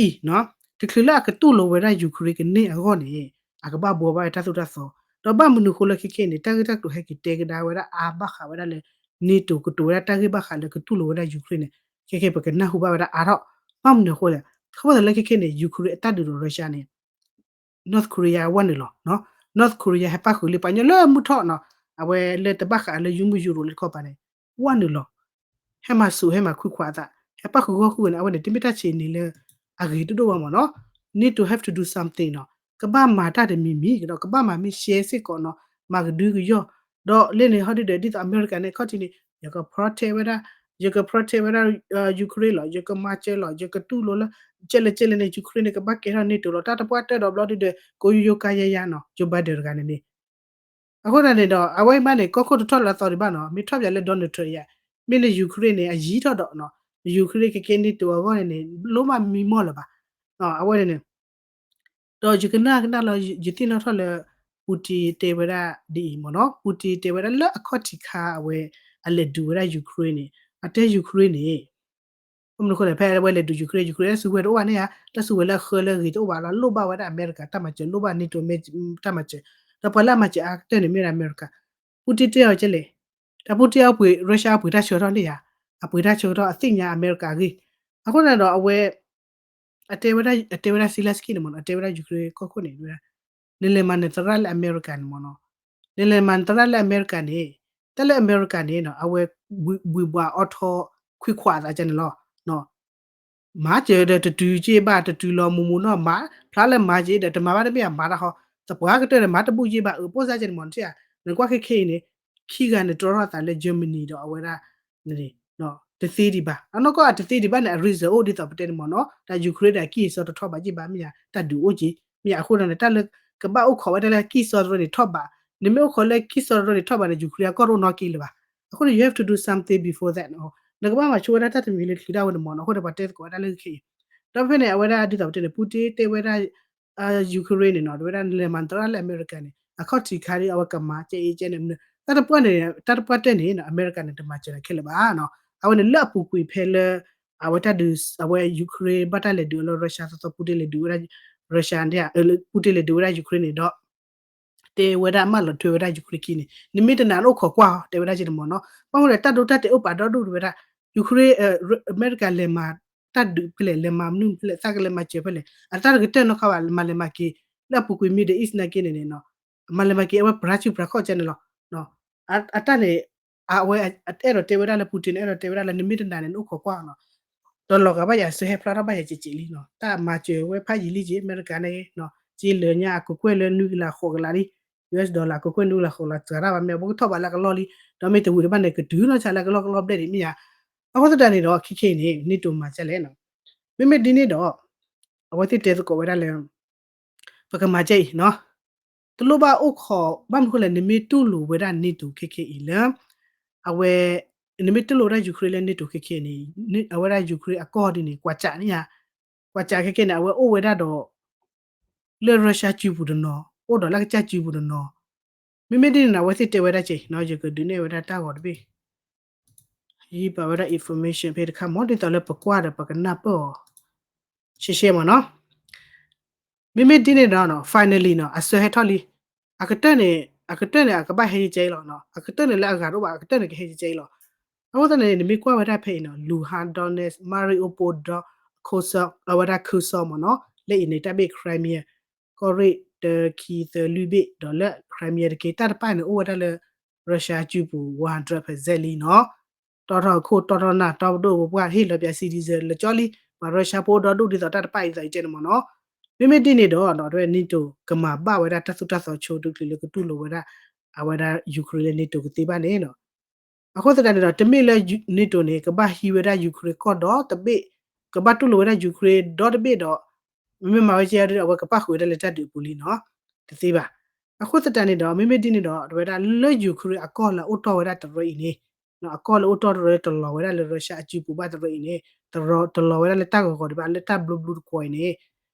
အံၤ, တချုးလၢအကတူၢ်လိာ်ဝဲဒၣ် Ukraine ကန့ၢ်အဂီၢ်န့ၣ် အကဘၣ်ဘှီဘၣ်ဝဲတၢ်သိၣ်တၢ်သီ, ဒီးဘၣ်မနုၤအဃိလၢခဲခဲန့ၣ် တၢ်ဂ့ၢ်တၢ်ကျိၤဟဲက့ၤတဲကဒါဝဲဒၣ်အါဘၣ်ဃးဝဲဒၣ်လၢ NATO ကတိၤဝဲဒၣ်တၢ်ဂ့ၢ်ဘၣ်ဃးလၢကတူၢ်လိာ်ဝဲဒၣ် Ukraine န့ၣ် ခဲခဲပကနၢ်ဟူဘၣ်ဝဲဒၣ်အါထီၣ်. ဘၣ်မနုၤအဃိလဲၣ်, ခီဖျိလၢခဲခဲန့ၣ် Ukraine အတၢ်ဒုးဒီး Russia န့ၣ် North Korea ဝဲနုာ်လီၤ, North Korea ဟဲပၣ်ဃုာ်လံ ပှၤကညီလၢမုၢ်ထီၣ်နီၤ, အဝဲလၢတဘၣ်ဃးလၢယုၢ်မုၢ်ယူရိၤလၢတခီပၤန့ၣ် ဝဲနုာ်လီၤ. ဟဲမၤဆူၣ်ဟဲမၤခွံခွါအသး ဟဲပၣ်ဃုာ်ဂီၢ်ဃုာ်န့ၣ် အဝဲန့ၣ် တမ့ၢ်တၢ်ဆံးန့ၣ်လၢ အဂ့ၤဒိၣ်ဒိၣ်ဘၣ်မ့ၢ်နီၤ. NATO have to do something နီၤ, ကဘၣ်မၤတၢ်တမံၤမံၤကဒီး ကဘၣ်မၤမ့ၢ်ရှဲ စ့ၢ်ကီးနီၤ, မၤကဒုကယီၢ်, ဒီးလၢန့ၣ်ဟီဒုဒီး ဒ်သိးအမဲရကၤန့ၣ် ခီၣ်ထံးန့ၣ် ယက protect ဝဲဒၣ်, ယက protect ဝဲဒၣ် Ukraine လီၤ, ယကမၤစၢၤလီၤ, ယကတူၢ်လိာ်လၢ ကဲလဲၣ်ကဲလဲၣ်န့ၣ် Ukraine န့ၣ် ကဘၣ်ကဲထီၣ် NATO လီၤ. တၢ်တပှၢ်တၢၢ်ဒီးဘျီဒုဒီး ကိယိယိကါယါယါနီၤ, Joe Biden တဂၤန့ၣ်န့ၣ် အဃိသတးန့ၣ်ဒီး အဝဲမးန့ၣ် ကီၢ်ခိၣ်တထီၣ်လၢအသီဒံးဘၣ်နီၤ, မ့ၢ်ထီၣ်ပၠးလၢ Donald Trump ယါ, မ့ၢ်လၢ Ukraine န့ၣ် အယံၤထီၣ်ဒီးနီၤ, Ukraine ကကဲ NATO အဂီၢ်န့ၣ်န့ၣ် လိၣ်မးမံမီၢ်လၢၤဘၣ်, အဝဲန့ၣ်န့ၣ် ဒီးယကနၣ်ကနၣ်လီၤ ယသ့ၣ်နီၣ်ထီၣ်လၢ Putin တဲဝဲဒၣ်ဒ်အံၤမ့ၢ်နီၤ, Putin တဲဝဲဒၣ်လၢအခီၣ်ထံးခါအဝဲ အလဲၤဒုးဝဲဒၣ် Ukraine န့ၣ် အတဲ Ukraine န့ၣ် ဘၣ်မနုၤအဃိလဲၣ် ဖဲအဝဲလဲၤဒုး Ukraine, Ukraine တၢ်စုကဝဲၤတအိၣ်ဘၣ်န့ၣ်ဧါ, တၢ်စုကဝဲၤလၢအဃၢလၢအဂ့ၤတအိၣ်ဘၣ်လီၤ, လိၣ်ဘၣ်ဝဲဒၣ်အမဲရကၤတၢ်မၤစၢၤ, လိၣ်ဘၣ် NATO တၢ်မၤစၢၤ, ဒီးပှၤလၢအမၤစၢၤအါကတၢၢ်န့ၣ်မ့ၢ်ဒၣ်အမဲရကၤ, Putin တဲအီၤကဲလဲၣ်, တၢ် Putin အပှ့ၤ Russia အပှ့ၤတၢ်ဆၢကတီၢ်န့ၣ်ဧါ, အပှ့ၤတၢ်ဆၢကတီၢ်အသ့ၣ်ညါအမဲရကၤအဂ့ၢ်, အဃိန့ၣ်ဒီးအဝဲ အတဲဝဲဒၣ် အတဲဝဲဒၣ် Zelenskyy န့ၣ်မ့ၢ်နီၤ, အတဲဝဲဒၣ် Ukraine ကီၢ်ခိၣ်န့ၣ် နလဲၤမၤနသရၣ်လၢအမဲရကၤန့ၣ်မ့ၢ်နီၤ, နလဲၤမၤနသရၣ်လၢအမဲရကၤန့ၣ်, တၢ်လၢအမဲရကၤန့ၣ်နီၤ အဝဲ ဘှံးဘှီးအီထီခွံခွးအသးကန့ၣ်လီၤ. မၤစၢၤဒီးတတုၤက့ဘၣ် တတုၤလီၤမုၢ်မုၢ်နီၢ်မး, ဖျါလၢမၤက့ဒီး တမၤဘၣ်တမ့ၢ်အမၤတၢ်ဃီ, သပှၢ်ကတၢၢ်ဒီးမၤတဘူၣ်က့ဘၣ် အၢပိၢ်စၢ်ကန့ၣ်မ့ၢ်နီၤ, နကွၢ်ခဲခဲအံၤန့ၣ် ခံဂၤန့ၣ်တြီထီၣ်သးလၢ Germany ဒီးအဝဲဒၣ် တသ့ဒံးဘၣ်. အနီၢ်ကီၢ်အတသ့ဒံးဘၣ်န့ၣ် အ reason အိၣ်ဒ်သိးပတဲန့ၣ်မ့ၢ်နီၤ, တၢ် Ukraine ဒီးကံၢ်အစီတထီၣ်ဘၣ်က့ဘၣ်မ့ၢ်ဧါ, တၢ်ဒုးအိၣ်က့, မ့ၢ်ဧါ, အဃိဒီးန့ၣ် တၢ်လၢကဘၣ်အိၣ်ခိးဝဲဒၣ်လၢကံၢ်စီတရၢန့ၣ်ထီၣ်ဘၣ်, နမ့ၢ်အိၣ်ခိးလၢကံၢ်စီတရၢန့ၣ်ထီၣ်ဘၣ်န့ၣ် Ukraine အကီၢ်တအိၣ်နီတက့လၢၤဘၣ်. အဃိန့ၣ် you have to do something before that နီၤ, နကဘၣ်မၤဆိဝဲဒၣ်တၢ်တမံၤလၢချုးဒၣ်ဝဲန့ၣ်မ့ၢ်နီၤ, အဃိန့ၣ်ပှၤတဲသကိးဝဲဒၣ်လၢခဲအံၤ, ဒီးဖဲန့ၣ် အဝဲဒၣ်ဒ်သိးပတဲန့ၣ် Putin တဲဝဲဒၣ် Ukraine န့ၣ်နီၤ, တဲဝဲဒၣ်နလဲၤမၤနသရၣ်လၢအမဲရကၤန့ၣ် အခီၣ်ထံးခါဒ်အဝဲကမၤကဲအံကဲန့ၣ်, တၢ်တပှၢ်န့ၣ် တၢ်တပှၢ်တၢၢ်န့ၣ်နီၤ အမဲရကၤန့ၣ် တမၤစၢၤနၤခဲလၢာ်ဘၣ်နီၤ. အဝဲန့ၣ်လၢအပူၤကွံာ်ဖဲလၢ အဝဲတၢ်ဒုး အဝဲ Ukraine ဘၣ်တၢ်လဲၤဒုးအီၤလၢ Russia သီသီ Putin လဲၤဒုးဝဲဒၣ် Russia န့ၣ် Putin လဲၤဒုးဝဲဒၣ် Ukraine န့ၣ်ဒီး တဲဝဲဒၣ်မၢလီၤထွဲဝဲဒၣ် Ukraine ခံန့ၣ် နမ့ၢ်တနာ်အိၣ်ခိးကွၢ်အီၤ တဲဝဲဒၣ်က့န့ၣ်မ့ၢ်နီၤ. ဘၣ်မနုၤလဲၣ် တၢ်ဒိတၢ်တဲာ်အိၣ်ပာ်ဒီဒူၣ်တဝဲဒၣ် Ukraine အမဲရကၤလဲၤမၤတၢ်ဒုးဖဲလဲၣ် လဲၤမၤမနုၤဖဲလဲၣ် သးကလဲၤမၤစၢၤဖဲလဲၣ် အတၢ်တကတၢၢ်နီတခါဘၣ် မၤလဲၤမၤက့ၤ လၢအပူၤကွံာ် Middle East နာ်က့န့ၣ်န့ၣ်နီၤ မၤလဲၤမၤက့ၤအဝဲပြၤဆူၣ်ပြၤခီၣ်ကဲန့ၣ်လီၤ. အတၢ်န့ၣ် အဝဲအဲၣ်ဒိးတဲဝဲဒၣ်လၢ Putin န့ၣ် အဲၣ်ဒိးတဲဝဲဒၣ်လၢ နမ့ၢ်တနာ်န့ၣ် နအိၣ်ခိးကွၢ်နီၤ ဒီးလီၤဂာ်ဘၣ်ယၤ စၢဟဲဖျါထီၣ်ဘၣ်ယၤကဲးကဲးလံနီၤ. တၢ်မၤစၢၤဝဲဖးယံာ်လံက့ၤ အမဲရကၤန့ၣ်နီၤ က့လၢညါအကကွဲၢ်လၢ နွံကလးဃိးကလးလံ US dollar အကကွဲၢ်နွံကလးဃိးကလး စှၤတၢ်ဘၣ်မ့ၢ် ပကထီၣ်ဘးလၢကလီၢ်လံ ဒီးမ့ၢ်တဝံၤတဘၣ်န့ၣ် ကတုၤနီၢ်ဆါလၢကလီၢ်ကလီၢ်ဘျဲၣ်ဒံးမ့ၢ်ယါ. အဃိသတးန့ၣ်ဒီး ခဲခဲအံၤန့ၣ် NATO မၤဒ်လဲၣ်နီၤ. မ့မ့ၢ်ဒ်န့ၣ်ဒီး အဝဲသ့ၣ်တဲသကိးဝဲဒၣ်လၢ ပကမၤဒ်အံၤနီၤ တလိၣ်ဘၣ်အိၣ်ခိး ဘၣ်မနုၤဃိလဲၣ် နမ့ၢ်တူၢ်လိာ်ဝဲဒၣ် NATO ခဲခဲအံၤလၢ အဝဲ နမ့ၢ်တူၢ်လိာ်ဝဲဒၣ် Ukraine လၢ NATO ခဲခဲအံၤန့ၣ် အဝဲဒၣ် Ukraine အကီၢ်ဒ်န့ၣ် ကွၢ်ကးန့ၣ်ယါ ကွၢ်ကးခဲခဲန့ၣ် အဝဲအိၣ်ဝဲဒၣ်ဒီး လၢ Russia စုပူၤတနီၤ အိၣ်ဒီးလၢကစၢ်စုပူၤတနီၤ. မ့မ့ၢ်ဒ်န့ၣ် အဝဲသ့ၣ်တဲဝဲဒၣ်က့ၤနီၤ ယကဒုးနဲၣ်ဝဲဒၣ်တၢ်ဂီၤတဘ့ၣ် ယပာ်ဝဲဒၣ် information ဖဲတခါမ့ၢ် ဒ်သိးလၢပကွၢ်ဒီးပကနၢ်ပၢၢ်အီၤ ရှဲရှဲမ့ၢ်နီၤ. မ့မ့ၢ်ဒ်န့ၣ်ဒီး finally နီၤ အစၢဟဲထီၣ်လံ. အကတၢၢ်န့ၣ် အကတၢၢ်န့ၣ် အကဘၣ်ဟဲကဲအံၤလီၤ. အကတၢၢ်န့ၣ်လၢအဂၤတအိၣ်ဘၣ် အကတၢၢ်န့ၣ်ကဟဲကဲအံၤလီၤ. အဃိသတးန့ၣ် နမ့ၢ်ကွၢ်ဝဲဒၣ်ဖဲအံၤနီၤ Luhansk, Donetsk, Mariupol ဒီး Kherson အဝဲဒၣ် Kherson မ့ၢ်နီၤ လၢအံၤန့ၣ် တၢ်ဘ့ၣ် Crimea ကီၢ်ရ့ၣ်တခံသၢလွံၢ်ဘ့ၣ်ဒီးလၢ Crimea တက့ၢ် တၢ်တဖၣ်န့ၣ် အိၣ်ဝဲဒၣ်လၢ Russia စုပူၤ one hundred percent လံနီၤ. တီထီၣ်ခိၣ်တီထီၣ်နၢ် တီပဒိၣ်ပပှၢ်ဟ့ၣ်လီၤပၠး citizen လၢကၠီလံ ပှၤ Russia ဖိအိၣ်ဒီဒူၣ်ဒ်သိးတၢ်တဖၣ်အံၤဒ်သိးယတဲန့ၣ်မ့ၢ်နီၤ. မ့မ့ၢ်ဒ်န့ၣ်ဒီး NATO ကမၤဘၣ်ဝဲဒၣ်တၢ်သိၣ်တၢ်သီဆိတချုးလၢကတူၢ်လိာ်ဝဲဒၣ် အဝဲဒၣ် Ukraine လၢ NATO ကသ့ဘၣ်န့ၣ်နီၤ. အဃိသတးန့ၣ်ဒီး တမ့ၢ်လၢ NATO န့ၣ် ကဘၣ်ဟံးဝဲဒၣ် Ukraine ကီၢ်ဒီတဘ့ၣ် ကဘၣ်တူၢ်လိာ်ဝဲဒၣ် Ukraine ဒီတဘ့ၣ်ဒီး မ့မ့ၢ်မၤဝဲကဲဒီး အဝဲကပၣ်ဃုာ်ဝဲဒၣ်လၢတၢ်ဒုးအပူၤလံနီၤ တသ့ဘၣ်. အဃိသတးန့ၣ်ဒီး မ့မ့ၢ်ဒ်န့ၣ်ဒီး တဝဲဒၣ်လၢ Ukraine အကီၢ်လၢအအိၣ်တီၢ်ဝဲဒၣ်တရၢအံၤန့ၣ် အကီၢ်လၢအအိၣ်တီၢ်တရၢတလီၤဝဲဒၣ်လၢ Russia အစုပူၤဘၣ်တရၢအံၤန့ၣ် တလီၤဝဲဒၣ်လၢတၢ်ဂီၤဂီၤဒံးဘၣ် လၢတၢ်ဘျုးဘျုးတကွီၤ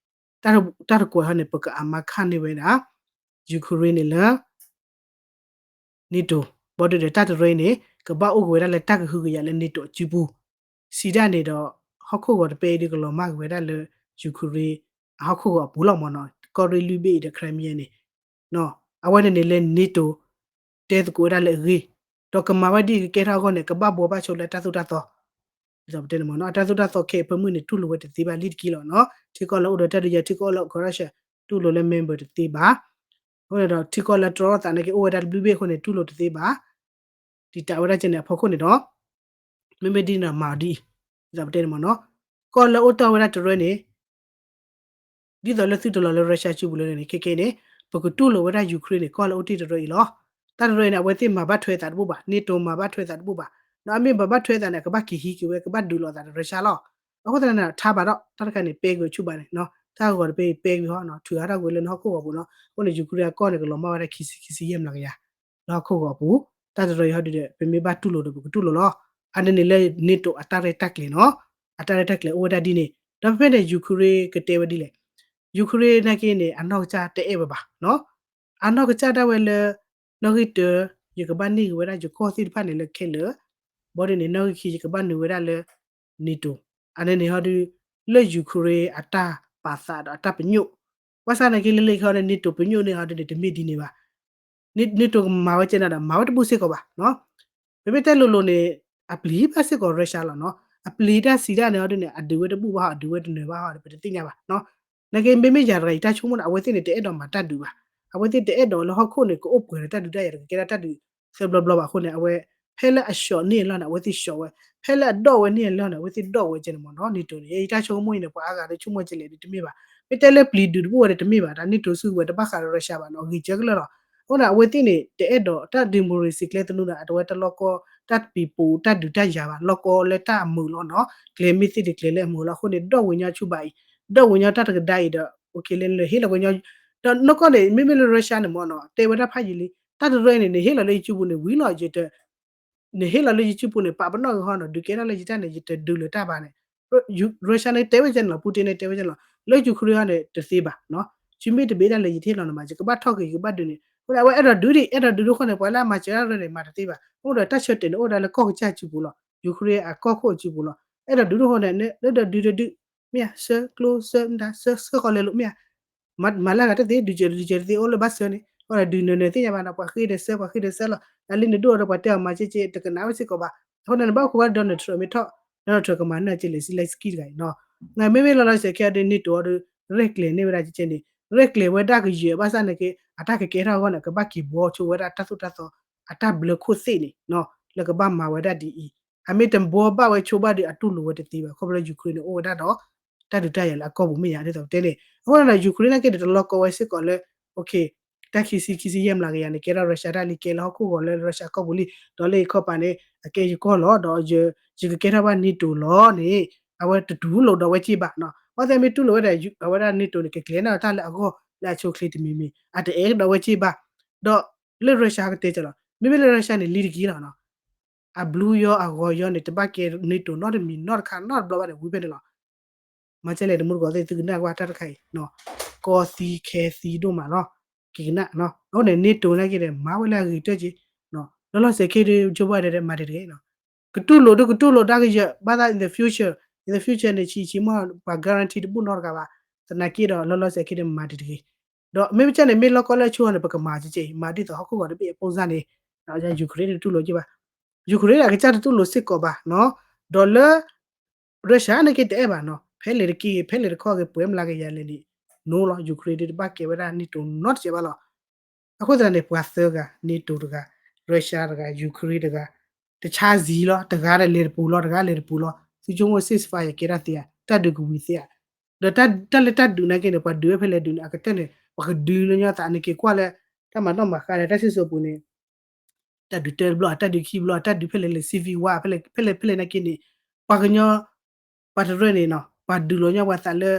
အံၤန့ၣ် တၢ်တကွီၤဟီန့ၣ် ပကအမါခါန့ၢ်ဝဲဒၣ် Ukraine န့ၣ်လၢ NATO ဘၣ်ဒီးတၢ်တရၢအံၤန့ၣ် ကဘၣ်အိၣ်က့ၤဝဲဒၣ်လၢတၢ်ကဟုကယာ်လၢ NATO အစုပူၤ စံးဒၣ်န့ၣ်ဒီး ဟီၣ်ခိၣ်ဂီၤတပဲအံၤဒီးကလီၤမၢ်က့ၤဝဲဒၣ်လၢ Ukraine အဟီၣ်ခိၣ်ဂီၤအပူၤလီၤမ့ၢ်နီၤ ကီၢ်ရ့ၣ်လွံၢ်ဘ့ၣ်အံၤဒီး Crimea န့ၣ် အဝဲန့ၣ်န့ၣ်လၢ NATO တဲသကိးဝဲဒၣ်လၢအဂ့ၢ် ဒီးကမၤဝဲဒ်အံၤကကဲထီၣ်အဂီၢ်န့ၣ် ကဘၣ်ဘှီဘၣ်ဆိလၢတၢ်သိၣ်တၢ်သီ ဒ်သိးပတဲန့ၣ်မ့ၢ်နီၤ အတၢ်သိၣ်တၢ်သီခဲအံၤဖၢမုၢ်န့ၣ် တူၢ်လိာ်ဝဲတသ့ဘၣ်လံတက့ၢ်လီၤနီၤ ထံကီၢ်လၢအိၣ်ဒီးတၢ်ဒုးယၤ ထံကီၢ်လၢ corruption တူၢ်လိာ်လၢ member တသ့ဘၣ် အဃိန့ၣ်ဒီး ထံကီၢ်လၢတြီထီၣ်သးနာ်က့ အိၣ်ဝဲဒၣ်တဘျုးဘ့ၣ်အဃိန့ၣ် တူၢ်လိာ်တသ့ဘၣ် ဒ်တၢ်ဝဲဒၣ်ကဲန့ၣ်အဖီခိၣ်န့ၣ်ဒီး မ့မ့ၢ်ဒ်န့ၣ်ဒီးမၤအီၤဒ်အံၤ ဒ်သိးပတဲန့ၣ်မ့ၢ်နီၤ ကီၢ်လၢအိၣ်တီၢ်ဝဲဒၣ်တရၢန့ၣ် ဒ်သိးလၢသုတလီၤလၢ Russia စုပူၤလၢန့ၣ် ခဲခဲအံၤန့ၣ် ပကတူၢ်လိာ်ဝဲဒၣ် Ukraine န့ၣ် ကီၢ်လၢအိၣ်တ့ၢ်တရၢအံၤလီၤ. တၢ်တရၢအံၤန့ၣ် အဝဲသ့ၣ်မၤဘၣ်ထွဲသးတဘူၣ်ဘၣ် NATO မၤဘၣ်ထွဲသးတဘူၣ်ဘၣ် ဒီးအမ့ၢ်မၤဘၣ်ထွဲသးန့ၣ် အကဘၣ်က့ၤဟံးက့ၤဝဲ ကဘၣ်ဒုးလိာ်သးဒီး Russia လီၤ. အဃိသတးန့ၣ် ထါဘၣ်ဒီး တၢ်တခါန့ၣ် ပဲကွံာ်ဆူၣ်ဘၣ်န့ၣ် တၢ်ဂီၤတပဲအံၤပဲကွံာ်ဟီ ထုးဟးထီၣ်ကွံာ်လၢနဟီၣ်ခိၣ်ဂီၤပူၤနီၤ အဃိန့ၣ် Ukraine အကီၢ်န့ၣ် ကလီၤမၢ်ဝဲဒၣ်ခံဆံ ခံဆံယဲၢ်မျးကယၤ လၢဟီၣ်ခိၣ်ဂီၤအပူၤ တၢ်တရၢအံၤဟီဒုဒီး ပမ့ၢ်ဘၣ်တူၢ်လိာ်ဒီး ပကတူၢ်လိာ်လီၤ. အန့ၣ်န့ၣ်လၢ NATO အတၢ်ရဲၣ်တၢ်ကျဲၤနီၤ အတၢ်ရဲၣ်တၢ်ကျဲၤအိၣ်ဝဲဒၣ်ဒ်န့ၣ် ဒီးဖဲဖဲန့ၣ် Ukraine ကတဲဝဲဒ်လဲၣ် Ukraine နာ်က့န့ၣ် အနီၢ်ကစၢ်တအဲၣ်ဝဲဘၣ်နီၤ အနီၢ်ကစၢ်ဒၣ်ဝဲလၢ နီၣ်ဂံၢ်တၢ ယကဘၣ်န့ၢ်က့ၤဝဲဒၣ်ယကီၢ်သ့ၣ်တဖၣ်န့ၣ်လၢခဲလၢာ်, ဘီဒ်န့ၣ် နီၣ်ဂံၢ်ခံယကဘၣ်နုာ်ဝဲဒၣ်လၢ NATO, အန့ၣ်န့ၣ်ဟီဒုး လၢ Ukraine အတၢ်ပာ်သးဒီးအတၢ်ပညိၣ်, ဘၣ်ဆၣ်နာ်က့လၢလၢခံဟီဒုး NATO ပညိၣ်န့ၣ်ဟီဒုးန့ၣ် တမ့ၢ်ဒ်န့ၣ်ဘၣ်. NATO ကမၤဝဲကဲနၤဒီး မၤဝဲတဘူၣ်စ့ၢ်ကီးဘၣ်. ပမ့ၢ်တဲလိၤလိၤန့ၣ် အပျံၤဘၣ်စ့ၢ်ကီး Russia လီၤနီၤ. အပျံၤတၢ်စံးတၢ်န့ၣ်ဟီဒုးန့ၣ် အဒုးဝဲတဘူၣ်ဘၣ်ဟီ အဒုးဝဲတနၢၤဘၣ်ဟီဒီး ပတသ့ၣ်ညါဘၣ်. နာ်က့မ့မ့ၢ်ယၤတဂၤ ယတၢ်ဆိကမိၣ်န့ၣ် အဝဲသ့ၣ်န့ၣ် တအဲၣ်ဒိးမၤတၢ်ဒုးဘၣ်. အဝဲသ့ၣ်တအဲၣ်ဒိးလၢဟီၣ်ခိၣ်န့ၣ် ကအိၣ်ပှဲၤဒီးတၢ်ဒုးတၢ်ယၤဒီး ကကဲဒၣ်တၢ်ဒုးသၢဘျီဘျီဘၣ်အဃိန့ၣ် အဝဲ ဖဲလၢအ short န့ၢ်အလီၢ်န့ၣ် အဝဲသ့ၣ် short ဝဲ, ဖဲလၢအ dot ဝဲန့ၢ်အလီၢ်န့ၣ် အဝဲသ့ၣ် dot ဝဲကဲန့ၣ်မ့ၢ်နီၤ NATO န့ၣ်. ယတၢ်ဆိကမိၣ်အံၤန့ၣ် ပှၤအါဂၤလၢဆိကမိၣ်ကဲလဲၣ်ဒုးတမ့ၢ်ဘၣ်. မ့ၢ်တဲလၢပျံၤဒုးတဘူၣ်ဝဲဒီးတမ့ၢ်ဘၣ်, တၢ် NATO စုကဝဲၤတဘၣ်ဃးဒီး Russia ဘၣ်နီၤ အဂ့ၤကၢကလၢာ်လီၤ. အဃိန့ၣ် အဝဲသ့ၣ်န့ၣ် တအဲၣ်ဒိးတၢ် democracy ကျဲသနူဒီး အတဝဲတလီၢ်ကီၢ် တၢ်တပံၤပူၤ တၢ်ဒုးတၢ်ယၤဘၣ်, လီၢ်ကီၢ်လၢတၢ်အမုာ်လီၤနီၤ, ကျဲမ့ၢ်သ့ၣ်တကျဲလၢအမုာ်လီၤ. အဃိန့ၣ် dot ဝဲညီဆူဘၣ်အံၤ, dot ဝဲညီတၢ်တကဒါအံၤဒီး okay လၢနဟ့ၣ်လီၤဝဲညီ, ဒီးနီၢ်ကီၢ်န့ၣ် မ့မ့ၢ်လၢ Russia န့ၣ်မ့ၢ်နီၤ တဲဝဲဒၣ်ဖးယံာ်လံ, တၢ်တရၢအံၤန့ၣ် နဟ့ၣ်လီၤလၢယစုပူၤန့ၣ် ဝံၤလီၤယတ နဟ့ၣ်လီၤလၢယစုပူၤန့ၣ် ပာ်ပနီၣ်ဂ့ၤဟီနီၤ ဒုးကဲထီၣ်လၢယတၢ်န့ၣ် ယတဒုးလၢၤတၢ်ဘၣ်န့ၣ်, Russia န့ၣ် တဲဝဲကဲန့ၣ်လီၤ, Putin န့ၣ် တဲဝဲကဲန့ၣ်လီၤ, လၢ Ukraine န့ၣ် တသ့ဘၣ်နီၤ, စုမ့ၢ်တဘ့ၣ်ဒၣ်လၢယတဟ့ၣ်လီၤနမး ယကဘၣ်ထီၣ်က့ၤ ယကဘၣ်ဒုးန့ၣ် အဃိန့ၣ် အဝဲအဲၣ်ဒိးဒုးဒံး အဲၣ်ဒိးဒုးဒိၣ်ဃိန့ၣ် ပှၤလၢအမၤစၢၤတၢ်ရၢန့ၣ် မၤတသ့ဘၣ်, အဃိဒီးတၢ်ဆၢတဲာ်န့ၣ် အိၣ်ဝဲဒၣ်လၢကီၢ်ကစၢ်စုပူၤလီၤ, Ukraine အကီၢ်ခိၣ်အစုပူၤလီၤ, အဲၣ်ဒိးဒုးဒိၣ်ဃိန့ၣ် လၢဒီးဒုးတဒုး မ့ၢ်ဧါ ဆၢကျိဆၢမတၤ ဆၢဆၢဃီၤလဲၤလိာ် မ့ၢ်ဧါ မၤလၢအဂၤတသ့ ဒုးစၢၤဒုးစၢၤတသ့ အိၣ်လၢဘၣ်ဆၢန့ၣ် အဃိဒီးဒုးနၢၤနၢၤသ့ၣ်ညါဘၣ်နီၤ ပှၤဃ့ဒီးဆၢ ပှၤဃ့ဒီးဆၢလီၤ, တၢ်လၢနဒိၣ်အီၤဒီးပှၤတဲအီၤမၤက့က့ တကနၣ်ဝဲစ့ၢ်ကီးဘၣ်, အဃိန့ၣ် နဘၣ်အိၣ်ခိးဝဲ Donald Trump မ့ၢ်ထီၣ် Donald Trump ကမၤနၢၤက့လဲၣ် Zelensky တဂၤအံၤနီၤ, နမ့မ့ၢ်လီၤလီၤဆဲးခဲအံၤဒီး NATO အံၤဒီး ရဲၣ်ကျဲၤန့ၢ်ဝဲဒၣ်ကဲန့ၣ် ရဲၣ်ကျဲၤဝဲဒၣ်ကယဲၢ်ဘၣ်ဆၣ်နာ်က့ အတၢ်ကကဲထီၣ်အဂီၢ်န့ၣ် ကဘၣ်က့ၤဘှီဆိဝဲဒၣ်တၢ်သိၣ်တၢ်သီ အတၢ်ဘျၢခိၣ်သ့ၣ်န့ၣ်နီၤ လၢကဘၣ်မၤဝဲဒၣ်ဒ်အံၤ, အမ့ၢ်တဘှီဘၣ်ဝဲဆိဘၣ်ဒီး အတူၢ်လိာ်ဝဲတသ့ဘၣ် ခီဖျိလၢ Ukraine န့ၣ် အိၣ်ဝဲဒၣ်ဒီး တၢ်ဒုးတၢ်ယၤလၢအကီၢ်ပူၤမ့ၢ်ယၤ ဒ်သိးပတဲန့ၣ် အဃိဒီး Ukraine နာ်က့ဒီး တလီၢ်ကီဝဲစ့ၢ်ကီးလၢ okay တၢ်ခံဆံခံဆံယဲၢ်မျးကယၤန့ၣ် ကဲထီၣ် Russia တၢ်လံ ကဲလၢဟီၣ်ခိၣ်ဂီၤလၢ Russia ကီၢ်ပူၤလံ, ဒီးလၢယခီပၤန့ၣ် အကဲယကီၢ်လီၤ ဒီးယကကဲထီၣ်ဘၣ် NATO လီၤန့ၣ် အဝဲတတူၢ်လိာ်ဒီးဝဲက့ဘၣ်နီၤ, ဘၣ်ဆၣ်မ့ၢ်တူၢ်လိာ်ဝဲဒၣ် အဝဲဒၣ် NATO န့ၣ် ကကျဲၤန့ၢ်တၢ်လၢအဂီၢ်လၢအဆိအချ့တမံၤမံၤ အတအဲၣ်ဒီးဝဲက့ဘၣ်, ဒီးလၢ Russia ကတဲကလီၤ မ့မ့ၢ်လၢ Russia န့ၣ် လံတက့ၢ်လီၤနီၤ အဘျုးယီအဂီၤယီန့ၣ် တဘၣ်ကဲ NATO နီတမံၤနီတခါနီတဘျီဘၣ်န့ၣ် ဝံၤဖဲန့ၣ်လီၤ. မၤကဲလဲၣ် တမူတကိးသ့ၣ် သုကနၣ်ကွၢ်တၢ်တခါအံၤ, ကီသံခဲသံဒိၣ်မးလီၤ. က့ၤကနၣ်, အဃိန့ၣ် NATO နာ်က့ဒီး မၤဝဲလၢအဂ့ၤကတၢၢ်က့, လီၤလီၤဆဲးခဲဒီး Joe Biden ဒီးမၤတဂ့ၤ, ကတူၢ်လိာ်ဒုကတူၢ်လိာ်တၢ်ကယၢၤ ဘၣ်သး in the future, in the future န့ၣ် ဆံးဆံးမး ပှၤ guarantee တဘူၣ်နီတဂၤဘၣ်, သနာ်က့ဒီး လီၤလီၤဆဲးခဲဒီး မၤတဂ့ၤ, ဒီးမ့မ့ၢ်ကဲန့ၣ် မ့ၢ်လီၢ်ကီၢ်လၢအဆိန့ၣ် ပကမၤကဲက့ မၤဒ်သိးဟီၣ်ခိၣ်ဂီၤတဘ့ၣ်အပိၢ်စၢ်န့ၣ်, Ukraine တတူၢ်လိာ်က့ဘၣ်, Ukraine အကစၢ်တတူၢ်လိာ်စ့ၢ်ကီးဘၣ်နီၤ, ဒီးလၢ Russia န့ၣ်က့တအဲၣ်ဘၣ်နီၤ, ဖဲလဲၣ်တက့ၢ် ဖဲလဲၣ်တခီက့ၤ ပှဲၤမျးကယၤလဲၣ်န့ၣ်, နိလီၤ Ukraine ဒုးတဘၣ်ကဲဝဲဒၣ် NATO နီတစဲးဘၣ်လီၤ. အဃိသတးန့ၣ် ပှၤသၢဂၤ NATO တဂၤ, Russia တဂၤ, Ukraine တဂၤ, တဆါဇံလီၤ, တဂၤဒီးလဲၤတပူၤလီၤ, တဂၤလဲၤတပူၤလီၤ, သုဆိကမိၣ် ceasefire ကဲထီၣ်သ့ဧါ, တၢ်ဒုးကဝံၤသ့ဧါ, ဒီးတၢ်လၢတၢ်ဒုးနာ်က့န့ၣ် ပှၤဒုးဝဲဖဲလဲၣ်ဒုးန့ၣ် အကတၢၢ်န့ၣ် ပှၤကဒုးလၢညီသးန့ၣ်က့ၤကွၢ်လၢ တၢ်မၤနီၣ်မၤဃါဒီးတၢ်စံၣ်စိၤပူၤန့ၣ် တၢ်ဒုးတၢ်တဘျီ တၢ်ဒုးခံဘျီ တၢ်ဒုးဖဲလဲၣ်လဲၣ် civil war ဖဲလဲၣ်ဖဲလဲၣ်ဖဲလဲၣ်နာ်က့န့ၣ် ပှၤကညီ ပှၤတရၢၣ်န့ၣ်နီၤ ပှၤဒုးလီၤညီပှၤသးလၢ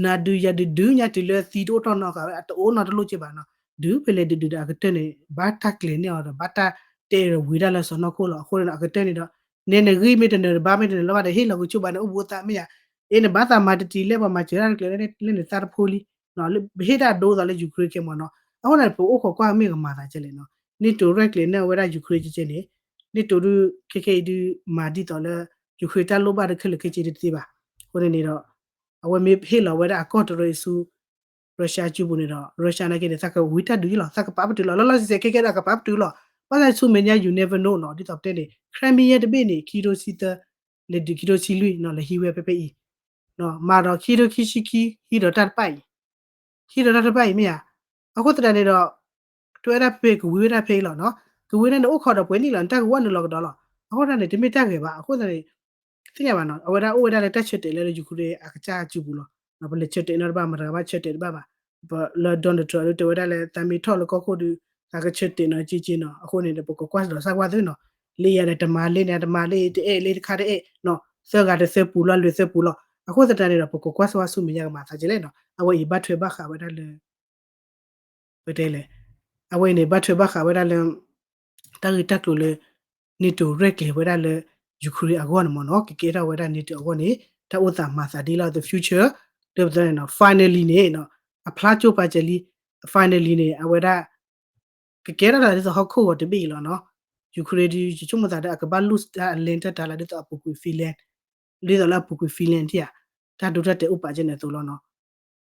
နၤဒုးယၤဒုး ဒုးညါတုၤလၢသံတအိၣ်ထီၣ်နီတဂၤဝဲ အတအိၣ်နီတလိၣ်က့ဘၣ်နီၤ ဒုးဖဲလဲၣ်ဒုးဒုးဒီးအကတၢၢ်န့ၣ် ဘၣ်တၢ်ကျဲၤန့ၢ်အီၤဒီး ဘၣ်တၢ်တဲဒီးဝံၤဒၣ်လၢစီၢ်နီၤခိၣ်လီၤ. အဃိန့ၣ်ဒီး အကတၢၢ်န့ၣ်ဒီး နဲနဂံၢ်မ့ၢ်တနၢၤတဘၣ်မ့ၢ်တနၢၤလၢၤဘၣ်ဒီး ဟ့ၣ်လီၤကဆိၣ်ဘၣ်န့ၣ် အိၣ်ဘူးသးမ့ၢ်ယၤ အ့ နဘၣ်သးမၤတတံၤလၢပှၤမၤစၢၤတၢ်တကျဲၤလၢနသးတဖိလံ ဟ့ၣ်တၢ်ဒိသးလၢ Ukraine ခဲမ့ၢ်နီၤ. အဃိန့ၣ် ပအိၣ်ခိးကွၢ်မ့ၢ်ကမၤသးကဲလဲၣ်နီၤ NATO ရဲၣ်ကျဲၤန့ၢ်ဝဲဒၣ် Ukraine ကဲကဲန့ၣ် NATO ဒုးခဲခဲအံၤဒုးမၤဒ်သိးလၢ Ukraine တၢ်လိၣ်ဘၣ်ဒီးခဲလၢာ်ခဲဆ့ဒုးတသ့ဘၣ်. အဃိန့ၣ်န့ၣ်ဒီး အဝဲမ့ၢ်ဟ့ၣ်လီၤဝဲဒၣ်အကီၢ်တရၢအံၤဆူ Russia စုပူၤန့ၣ်ဒီး Russia နာ်က့န့ၣ် သးကဝံၤတၢ်ဒုးလီၤ သးကပာ်ပတုာ်လီၤ လီၤလီၤဆဲးဆဲးခဲကဲဒီးကပာ်ပတုာ်လီၤ. ဘၣ်ဆၣ်ဆူမဲာ်ညါ you never know နီၤ ဒ်သိးပတဲန့ၣ် Crimea တဘ့ၣ်န့ၣ် ခံကထိဆံသၢ လဲၤဒုးခံကထိဆံလွံၢ်နီၤ လဲၤဟံးဝဲဖဲဖဲအံၤ မၤဒီးခံကထိခံဆံခံ ဟံးဒီးတၢ်တဖၣ်အံၤ ဟံးဒီးတၢ်တဖၣ်အံၤမ့ၢ်ဧါ. အဃိသတးန့ၣ်ဒီး တဝဲဒၣ်ဖဲဖဲကဝံၤဝဲဒၣ်ဖဲအံၤလီၤနီၤ ကဝံၤဒၣ်န့ၣ်အိၣ်ခိးဒီးပှဲၤနံၣ်လီၤ နတၢ်ကဝီၤနုာ်လီၤကဒီးလီၤ. အဃိသတးန့ၣ် တမ့ၢ်တၢ်ဂ့ၤဘၣ် အဃိသတးန့ၣ် သ့ၣ်ညါဘၣ်နီၤ အဝဲဒၣ်အိၣ်ဝဲဒၣ်လၢတၢ်ဆၢတဲာ်လၢ Ukraine အကစၢ်စုပူၤလီၤ. ပလဲၤဆၢတဲာ်နီတဘၣ် မတၤတဂၤဘၣ်ဆၢတဲာ်တဘၣ်ဘၣ်. လၢ Donald Trump ဒုးတဲဝဲဒၣ်လၢ သးမ့ၢ်ထီၣ်လၢကီၢ်ခိၣ်ဒုး သးကဆၢတဲာ်နီၤက့က့နီၤ. အဃိန့ၣ်ဒီး ပကကွၢ်စဒီးစၢ်ကွၢ်သုနီၤ လၢယၤဒီးတမၤလၢန့ၣ် တမၤလၢတအဲၣ်လၢတခါတအဲၣ်နီၤ သၢဂၤတသၢပူၤလီၤ လွံၢ်သၢပူၤလီၤ. အဃိသတးန့ၣ်ဒီး ပကကွၢ်စၢ်ကွၢ်ဆူမဲာ်ညါကမၤသးကဲလဲၣ်နီၤ အဝဲအံၤဘၣ်ထွဲဘၣ်ဃးဝဲဒၣ်လၢ ပတဲလဲၣ် အဝဲအံၤန့ၣ် ဘၣ်ထွဲဘၣ်ဃးဝဲဒၣ်လၢ တၢ်ဂ့ၢ်တၢ်ကျိၤလၢ NATO ရဲၣ်ကျဲၤဝဲဒၣ်လၢ Ukraine အဂီၢ်န့ၣ်မ့ၢ်နီၤ ကကဲထီၣ်ဝဲဒၣ် NATO အဂီၢ်န့ၣ် တၢ်အိၣ်သးမၤသးဒ်လဲၣ် the future ဒီးပတဲန့ၣ်နီၤ finally န့ၣ် အဖျါကၠိပာ်စၢၤလံ finally န့ၣ် အဝဲဒၣ် ကကဲထီၣ်တၢ်ဒ်သိးဟီၣ်ခိၣ်ဂီၤတဘ့ၣ်အံၤလီၤနီၤ. Ukraine ဒုး ယဆိကမိၣ်သးဒီး အကဘၣ်လူၢ်အလဲၤတၢ်တၢ်လၢဒ်သိးအပူၤကွံာ် Finland, ဒ်သိးလၢအပူၤကွံာ် Finland ထံၣ်ဧါ, တၢ်ဒိတၢ်တဲာ်အိၣ်ပာ်ကဲန့ၣ်အသိးလီၤနီၤ.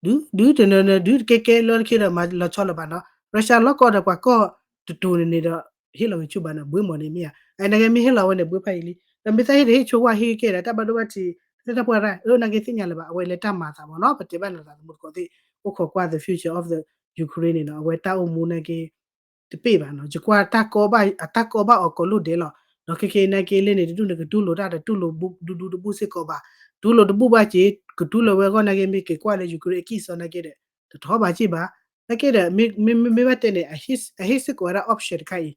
ဒုး ဒုးတနၢၤနၢၤ ဒုးတကဲကဲလၢတခ့ဒီး မၤလီၤဆီလၢၤဘၣ်နီၤ. Russia လီၢ်ကီၢ်ဒီးပှၤကီၢ်တတူာ်န့ၣ်န့ၣ်ဒီး ဟ့ၣ်လီၤဂ့ၤဆူၣ်ဘၣ်န့ၣ် ဘှ့ၣ်မီၤန့ၣ်မ့ၢ်ဧါ. အနာ်က့မ့ၢ်ဟ့ၣ်လီၤဝဲန့ၣ် ဘှ့ၣ်ဖးယံာ်လံ. ဒီးမ့ၢ်သးဟ့ၣ်တဟ့ၣ်ဆိဝဲဟ့ၣ်ကဲဒီး တၢ်ဘၣ်ဒိဘၣ်ထံး လၢတၢ်ပှၢ်ရၢ် အနာ်က့သ့ၣ်ညါလၢၤဘၣ်. အဝဲလဲၤတၢ်မၤသးမ့ၢ်နီၤ. ပတဲဘၣ်လၢသးသမူတကိးသ့ၣ် အိၣ်ခိးကွၢ် the future of the Ukraine န့ၣ်နီၤ. အဝဲတၢ်အိၣ်မူနာ်က့ တပ့ၢ်ဘၣ်နီၤ. ယကွၢ်တၢ်ကီဘၣ် အတၢ်ကီဘၣ်အီၤကိးလိၣ်ဒဲးလီၤ. ဒီးခဲကနံၣ်အံၤနာ်က့လၢန့ၣ် တဒူၣ်န့ၣ် ကတူၢ်လိာ်တၢ်ဒီး တူၢ်လိာ်ဒူဒူတဘူၣ်စ့ၢ်ကီးဘၣ်. တူၢ်လိာ်တဘူၣ်ဘၣ်က့ၤ ကတူၢ်လိာ်ဝဲအဂီၢ်နာ်က့ မ့ၢ်က့ၤကွၢ်လၢ Ukraine အကံၢ်အစီနာ်က့ဒီး တထီဘၣ်စ့ၢ်ဘၣ်. နာ်က့ဒီး မ့မ့မ့ၢ်ဘၣ်တဲန့ၣ် အဟ့ၣ်စ့ၢ်ကီးဝဲဒၣ် option တခါအံၤ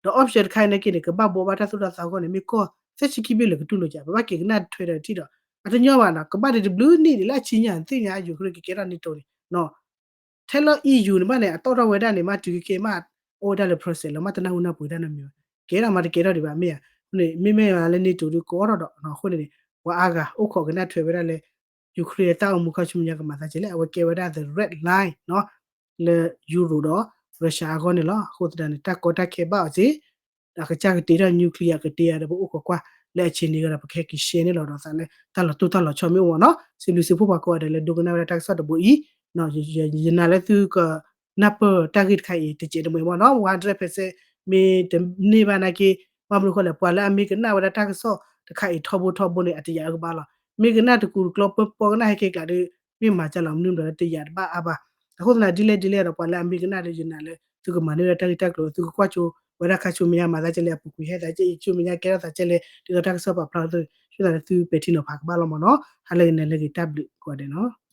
ဒီး option တခါအံၤနာ်က့န့ၣ် ကဘၣ်ဘှီဘၣ်တၢ်သိၣ်တၢ်သီအဂီၢ်န့ၣ် မ့ၢ်ကီၢ်သၢဆံခံဘ့ၣ်လၢကတူၢ်လိာ်ကဲ ပဘၣ်က့ၤကနၣ်ထွဲဒီးထံၣ်ဒီး အတညီဘၣ်နီၤ. ကဘၣ်ဒံးတဘျုးနံၣ်ဒံးလၢအဆံညါ သ့ၣ်ညါ Ukraine ကကဲထီၣ် NATO န့ၣ်နီၤ. ထဲလီၤ EU န့ၣ်မးန့ၣ် အတီၣ်ထီၣ်ဝဲဒၣ်န့ၣ် မ့ၢ်တုၤခဲကဲမး အိၣ်ဝဲဒၣ်လၢ process လီၤ. မ့ၢ်တနၢ်ဟူနၢ်ပှ့ၤတၢ်နီတမံၤဘၣ်. ကဲထီၣ်မးတကဲထီၣ်ဒံးဘၣ်မ့ၢ်ဧါ. န့ၣ် မ့မ့ၢ်လၢ NATO ဒုးကအိးထီၣ်ဒီးနီၤ. အဃိန့ၣ်န့ၣ် ပှၤအါဂၤအိၣ်ခိးကနၣ်ထွဲဝဲဒၣ်လၢ Ukraine အတၢ်အိၣ်မူခါဆူမဲာ်ညါကမၤသးကဲလဲၣ်. အဝဲကဲဝဲဒၣ် the red line နီၤ လၢ Europe ဒီး Russia အဂီၢ်န့ၣ်လီၤ. အဃိသတးန့ၣ် တၢ်ကီတၢ်ခဲဘၣ်အီၤစ့ၢ် အကစၢ်ကတ့ထီၣ် nuclear ကတ့ဧါဒီး ပအိၣ်ခိးကွၢ်လၢအဆံးန့ၣ်ဒီး ပကဟဲက့ၤ share န့ၣ်လီၤဒီးသးလၢ တၢ်လီၤတိၢ်တၢ်လီၤဆီမ့ၢ်အိၣ်နီၤ. စံးဘျုးစံးဖှိၣ်ပှၤကိးဂၤဒဲးလၢဒိကနၣ်ဝဲဒၣ်တၢ်ကစီၣ်တဘိအံၤ ယနာ်လၢသုကနၢ်ပၢၢ်တၢ်ဂ့ၢ်တခါအံၤ တစဲးတမှဲၤမ့ၢ်နီၤ one hundred percent မ့ၢ်တန့ၢ်ဘၣ်နာ်က့ ဘၣ်မနုၤဃိလဲၣ် ပှၤလၢအမ့ၢ်ကနၣ်ဝဲဒၣ်တၢ်ကစီၣ်တခါအံၤထီဘိထီဘိန့ၣ် အတယာ်အကဘၣ်လီၤ. မ့ၢ်ကနၣ်တကူတကျီပၢပီကနၣ်ဟဲက့ၤကျးဒီး မ့ၢ်မၤကလီၤမနုၤဒီးတယာ်တဘၣ်အါဘၣ်. အဃိသတးန့ၣ် ဒ်လဲၣ်ဒ်လဲၣ်ဒီး ပှၤလၢအမ့ၢ်ကနၣ်ဒီး ယနာ်လၢ သုကမၤန့ၢ်ဝဲဒၣ်တၢ်ဂ့ၢ်တၢ်ကျိၤ သုကကွၢ်ကၠိဝဲဒၣ်ခါဆူမဲာ်ညါ မၤသးကဲလဲၣ် အပူၤကွံာ်ဟဲသးကဲအံၤ ဆူမဲာ်ညါကဲထီၣ်သးကဲလဲၣ် ဒ်သိးတၢ်ကစီၣ်ပာ်ဖျါသု ဆိသးလၢသုပဲာ်ထံနီၤဖးကဘၣ်လီၤမ့ၢ်နီၤ. ဟါလၢဂ့ၤ နၤလၢဂ့ၤ တၢ်ဘျုးကိးဂၤဒဲးနီၤ.